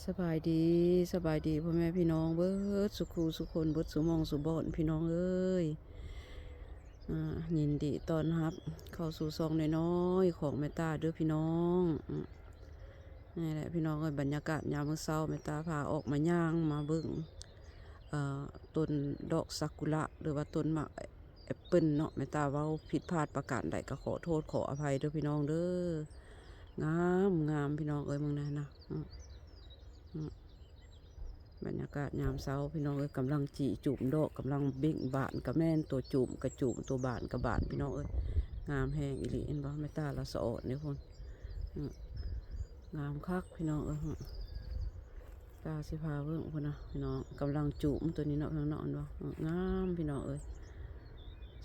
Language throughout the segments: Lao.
ສະບາຍດີ ສະບາຍດີພໍ່ແມ່ພີ່ນ້ອງເບິດສູ່ຄູ່ສູ່ຄົນ ເບິດສູ່ໝ່ອງສູ່ບ່ອນ ພີ່ນ້ອງເອີຍ. ອ່າ ຍິນດີຕ້ອນຮັບເຂົ້າສູ່ຊ່ອງນ້ອຍໆຂອງແມ່ຕາເດີພີ່ນ້ອງ. ອືມ ນີ້ແຫຼະພີ່ນ້ອງເອີຍ ບັນຍາກາດຍາມມື້ເຊົ້າ ແມ່ຕາພາອອກມາຍ່າງມາເບິ່ງ ເອີ ຕົ້ນດອກຊາກຸຣະ ຫຼືວ່າຕົ້ນໝາກ ແອັບເປິ້ນເນາະ. ແມ່ຕາເວົ້າຜິດພາດປະການໃດກໍຂໍໂທດຂໍອະໄພເດີພີ່ນ້ອງເດີ. ງາມ ງາມພີ່ນ້ອງເອີຍ ເບິ່ງແນ່ນະ. ອືມ ອືມ ບັນຍາກາດຍາມເຊົ້າພີ່ນ້ອງເອີຍ ກຳລັງຈີ່ຈູມດອກ ກຳລັງເບັ່ງບານ ກະແມ່ນ ຕົວຈູມກະຈູມ ຕົວບານກະບານ ພີ່ນ້ອງເອີຍ. ງາມແຮງອີ່ຫຼີ ເຫັນບໍ່ ແມ່ຕາລາວສະອອນເດ້ພຸ້ນ. ອືມ ງາມຄັກພີ່ນ້ອງເອີຍ. ຕາຊິພາເບິ່ງພຸ້ນນະພີ່ນ້ອງ ກຳລັງຈູມຕົວນີ້ເນາະ ພີ່ນ້ອງເນາະ ເຫັນບໍ່. ອືມ ງາມພີ່ນ້ອງເອີຍ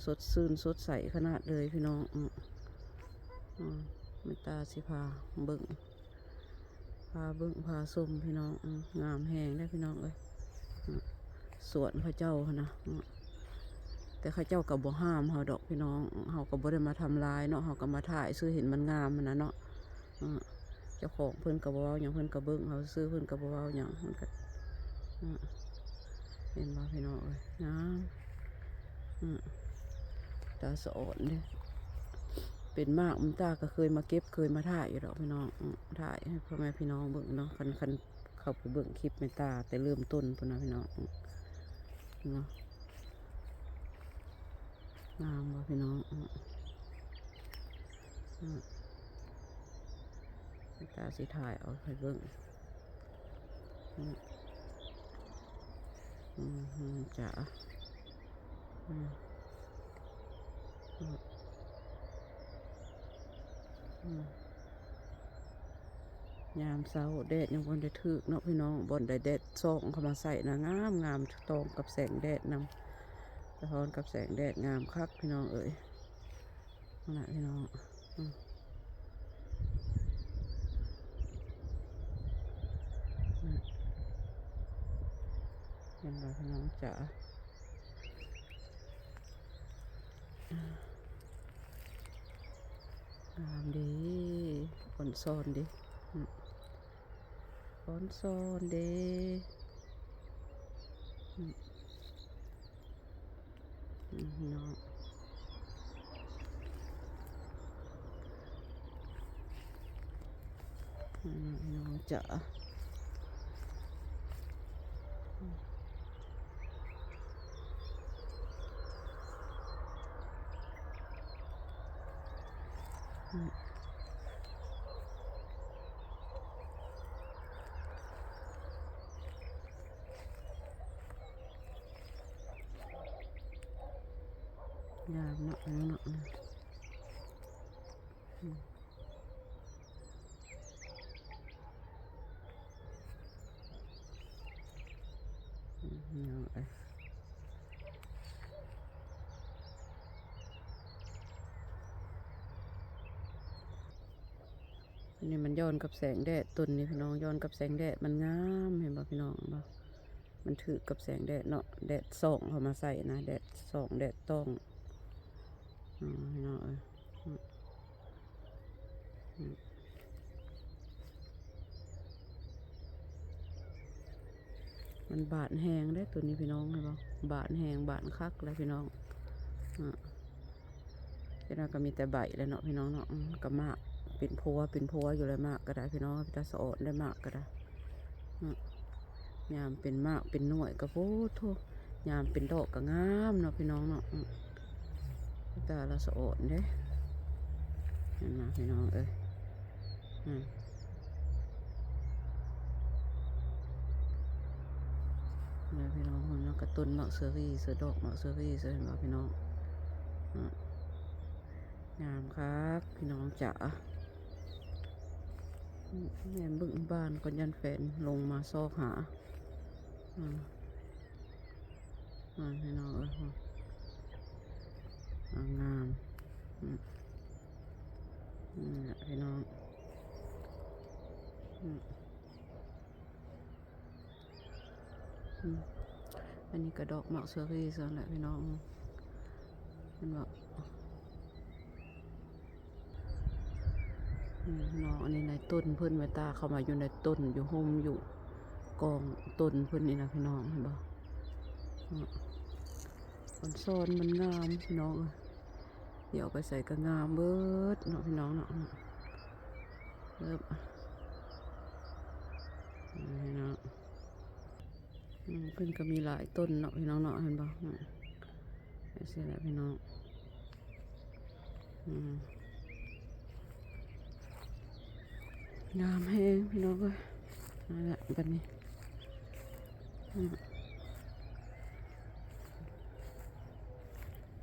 ສົດຊື່ນສົດໃສຂະໜາດເລີຍພີ່ນ້ອງ. ອືມ ອືມ ແມ່ຕາຊິພາເບິ່ງ ພາເບິ່ງພາຊົມພີ່ນ້ອງ. ອືມ ງາມແຮງເດ້ພີ່ນ້ອງເອີຍ. ອືມ ສວນເຂົາເຈົ້າຫັ້ນນະ. ອືມ ແຕ່ເຂົາເຈົ້າກໍບໍ່ຫ້າມເຮົາດອກພີ່ນ້ອງ ເຮົາກໍບໍ່ໄດ້ມາທຳລາຍເນາະ ເຮົາກໍມາຖ່າຍຊື່ ເຫັນມັນງາມຫັ້ນນະເນາະ. ອືມ ເຈົ້າຂອງເພິ່ນກໍບໍ່ເວົ້າຫຍັງ ເພິ່ນກໍເບິ່ງເຮົາຊື່ ເພິ່ນກໍບໍ່ເວົ້າຫຍັງ ເພິ່ນກໍ ອືມ ເຫັນບໍ່ພີ່ນ້ອງເອີຍ ງາມ. ອືມ ຕາສະອອນເດ້ ເປັນໝາກ ແມ່ຕາກໍເຄີຍມາເກັບ ເຄີຍມາຖ່າຍຢູ່ດອກພີ່ນ້ອງ. ອືມ ຖ່າຍໃຫ້ພໍ່ແມ່ພີ່ນ້ອງເບິ່ງເນາະ ຄັນ ຄັນ ເຂົ້າໄປເບິ່ງຄລິບແມ່ຕາແຕ່ເລີ່ມຕົ້ນພຸ້ນນະພີ່ນ້ອງ. ເນາະ ງາມບໍ່ພີ່ນ້ອງ? ອືມ ອືມ ແມ່ຕາຊິຖ່າຍເອົາໃຫ້ເບິ່ງ. ອືມ ອືມ ອືມ ຈ້າ. ອືມ ອືມ ອືມ ຍາມເຊົ້າແດດຍັງບໍ່ໄດ້ຖືກເນາະພີ່ນ້ອງ ບ່ອນໃດແດດສ່ອງເຂົ້າມາໃສ່ນະ ງາມ ງາມ ສະທ້ອນກັບແສງແດດນຳ ສະທ້ອນກັບແສງແດດ ງາມຄັກພີ່ນ້ອງເອີຍ. ນັ້ນລະພີ່ນ້ອງ ອືມ ເຫັນບໍ່ພີ່ນ້ອງຈ້າ? ງາມເດ້ ອ່ອນຊອນເດ້ ອືມ ອ່ອນຊອນເດ້ ອືມ ອືມ ພີ່ນ້ອງ ອືມ ພີ່ນ້ອງຈ້າ. ງາມເນາະ ງາມເນາະ ອືມ. ອືມ ພີ່ນ້ອງເອີຍ ອັນນີ້ມັນຍ້ອນກັບແສງແດດ ຕົ້ນນີ້ພີ່ນ້ອງ ຍ້ອນກັບແສງແດດ ມັນງາມ ເຫັນບໍ່ພີ່ນ້ອງ ເຫັນບໍ່? ມັນຖືກກັບແສງແດດເນາະ ແດດສ່ອງເຂົ້າມາໃສ່ນະ ແດດສ່ອງ ແດດຕ້ອງ ອືມ ພີ່ນ້ອງເອີຍ ອືມ. ອືມ ມັນບານແຮງເດ້ ໂຕນີ້ພີ່ນ້ອງ ເຫັນບໍ່? ບານແຮງ ບານຄັກແຫຼະພີ່ນ້ອງ ອາ ເຈົ້ານ້ອຍກໍມີແຕ່ໃບແຫຼະເນາະພີ່ນ້ອງເນາະ ອືມ ກໍໝາກເປັນພົວ ເປັນພົວຢູ່ແຫຼະ ໝາກກໍໄດ້ພີ່ນ້ອງ ເປັນຕາສະອອນໄດ້ ໝາກກໍໄດ້ ອືມ. ຍາມເປັນໝາກເປັນໜ່ວຍກໍ ໂອ້ໂທ້ ຍາມເປັນດອກກໍງາມເນາະພີ່ນ້ອງເນາະ ອືມ ຕາລະສະອອນເດ້ ເຫັນບໍ່ພີ່ນ້ອງເອີຍ ອືມ ນີ້ພີ່ນ້ອງເນາະ ກະຕົ້ນໝາກເຊີຣີ ເຊີ ດອກໝາກເຊີຣີ ເຊີ ເຫັນບໍ່ພີ່ນ້ອງ ອືມ ງາມຄັກພີ່ນ້ອງຈ໋າ ແນມເບິ່ງບ້ານກ່ອນ ຢ້ານແຟນລົງມາຊອກຫາ ອືມ ງາມພີ່ນ້ອງເອີຍ ງາມ ອືມ ນີ້ແຫຼະພີ່ນ້ອງ ອືມ. ອືມ ອັນນີ້ກໍດອກໝາກເຊີຣີຊັ້ນແຫຼະພີ່ນ້ອງ ເຫັນບໍ່ ນີ້ພີ່ນ້ອງ ອັນນີ້ໃນຕົ້ນເພິ່ນ ແມ່ຕາເຂົ້າມາຢູ່ໃນຕົ້ນ ຢູ່ຮົ່ມ ຢູ່ ກອງຕົ້ນເພິ່ນນີ້ນະພີ່ນ້ອງ ເຫັນບໍ່ເນາະ? ອອນຊອນມັນງາມພີ່ນ້ອງເອີຍ ດຽວໄປໃສກໍງາມເບິດເນາະພີ່ນ້ອງເນາະ. ເອີບ ນີ້ເນາະ ອືມ ເພິ່ນກໍມີຫຼາຍຕົ້ນເນາະພີ່ນ້ອງເນາະ ເຫັນບໍ່? ອືມ ຈັ່ງຊີ້ແຫຼະພີ່ນ້ອງ ອືມ ງາມແຮງພີ່ນ້ອງເອີຍ. ນັ້ນແຫຼະ ບັດນີ້ ອືມ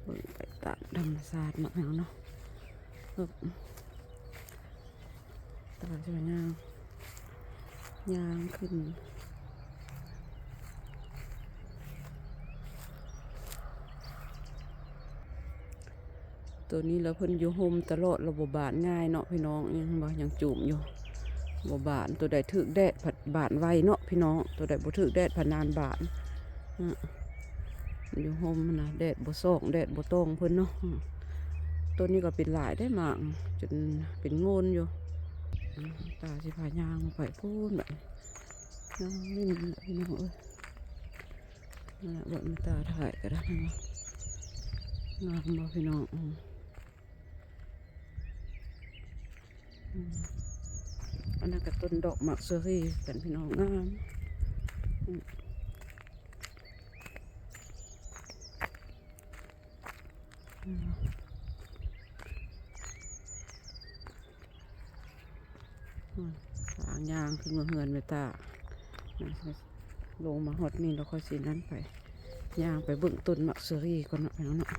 ເບິ່ງໄປຕາມທຳມະຊາດເນາະ ເຮົາເນາະ ເອີບ ຕາຈະຍ່າງ ຍ່າງຂຶ້ນ ໂຕນີ້ລະເພິ່ນຢູ່ຮົ່ມຕະຫຼອດ ລະບໍ່ບາດງ່າຍເນາະພີ່ນ້ອງ. ຍັງ ເຫັນບໍ່ ຍັງຈູມຢູ່ ບໍ່ບາດ. ໂຕໃດຖືກແດດພັດບາດໄວເນາະພີ່ນ້ອງ ໂຕໃດບໍ່ຖືກແດດພັດນານບາດ. ອືມ ຢູ່ຮົ່ມຫັ້ນນະ ແດດບໍ່ສ່ອງ ແດດບໍ່ຕ້ອງເພິ່ນເນາະ. ອືມ ໂຕນີ້ກໍເປັນຫຼາຍເດ້ ໝາກຈົນເປັນໂງນຢູ່. ອືມ ຕາຊິພາຍ່າງໄປພຸ້ນບາດນີ້ ຍ່າງຫຼິ້ນແຫຼະພີ່ນ້ອງເອີຍ. ນັ້ນແຫຼະ ເບິ່ງຕາຖ່າຍກໍໄດ້ ເຫັນບໍ່? ງາມບໍ່ພີ່ນ້ອງ? ອືມ ອືມ ອັນນັ້ນກໍຕົ້ນດອກໝາກເຊີຣີກັນພີ່ນ້ອງ ງາມ. ອືມ ອືມ ອືມ ທາງຍ່າງຂຶ້ນມາເຮືອນແມ່ຕາ ລົງມາຮອດນີ້ແລ້ວ ຂ້ອຍຊິນັ້ນໄປ ຍ່າງໄປເບິ່ງຕົ້ນໝາກເຊີຣີກ່ອນເນາະ ພີ່ນ້ອງເນາະ.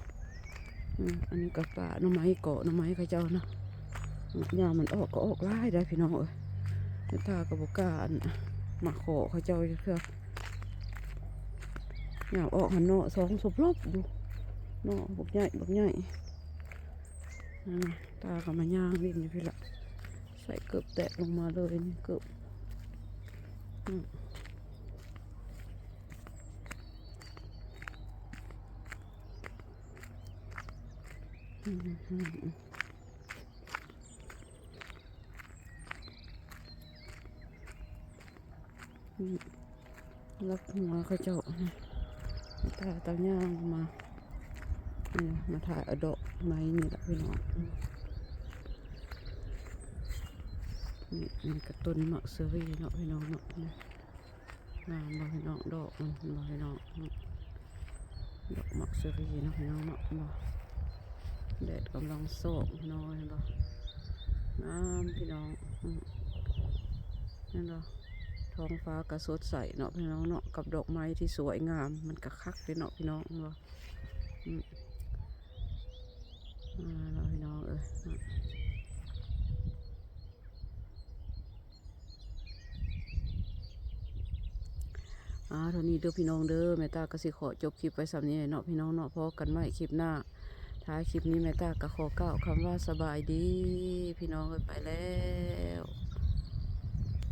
ອືມ ອັນນີ້ກໍປ່າໜໍ່ໄມ້ ເກາະໜໍ່ໄມ້ເຂົາເຈົ້າເນາະ. ອືມ ຍາມມັນອອກກໍອອກຫຼາຍໄດ໋ພີ່ນ້ອງເອີຍ ແມ່ຕາກໍບໍ່ກ້າ ອັນ ມາເຄາະເຂົາເຈົ້າຈັກເທື່ອ. ຍາມອອກຫັ້ນເນາະ ສອງສົບລົບຢູ່ເນາະ ບັກໃຫຍ່ ບັກໃຫຍ່. ອືມ ຕາກໍມາຍ່າງຫຼິ້ນຢູ່ພີ້ລະ ໃສ່ເກີບແຕະລົງມາເລີຍ ນີ້ເກີບ ອືມ ອືມ ອືມ ອືມ. ອືມ ລັກຫົວເຂົາເຈົ້າ ຕາຕາຍ່າງມາ ນີ້ ມາຖ່າຍເອົາດອກໄມ້ນີ້ລະພີ່ນ້ອງ. ອືມ ນີ້ ນີ້ກໍຕົ້ນໝາກເຊີຣີເນາະ ພີ່ນ້ອງເນາະ. ນີ້ ງາມບໍ່ພີ່ນ້ອງ ດອກມັນ ເຫັນບໍ່ພີ່ນ້ອງ? ອືມ ດອກໝາກເຊີຣີເນາະ ພີ່ນ້ອງເນາະ ເຫັນບໍ່? ແດດກຳລັງສ່ອງພີ່ນ້ອງ ເຫັນບໍ່? ງາມພີ່ນ້ອງ ອືມ ເຫັນບໍ່? ທ້ອງຟ້າກໍສົດໃສເນາະ ພີ່ນ້ອງເນາະ ກັບດອກໄມ້ທີ່ສວຍງາມ ມັນກໍຄັກເດ້ເນາະ ພີ່ນ້ອງ ເຫັນບໍ່? ອືມ ອ່າ ເນາະ ພີ່ນ້ອງເອີຍ ເນາະ. ອ່າ ເທົ່ານີ້ເດີພີ່ນ້ອງເດີ ແມ່ຕາກໍຊິຂໍຈົບຄລິບໄວ້ສ່ຳນີ້ແຫຼະເນາະ ພີ່ນ້ອງເນາະ. ພໍ້ກັນໃໝ່ຄລິບໜ້າ. ທ້າຍຄລິບນີ້ແມ່ຕາກໍຂໍກ່າວຄຳວ່າສະບາຍດີ ພີ່ນ້ອງເອີຍ ໄປແລ້ວ.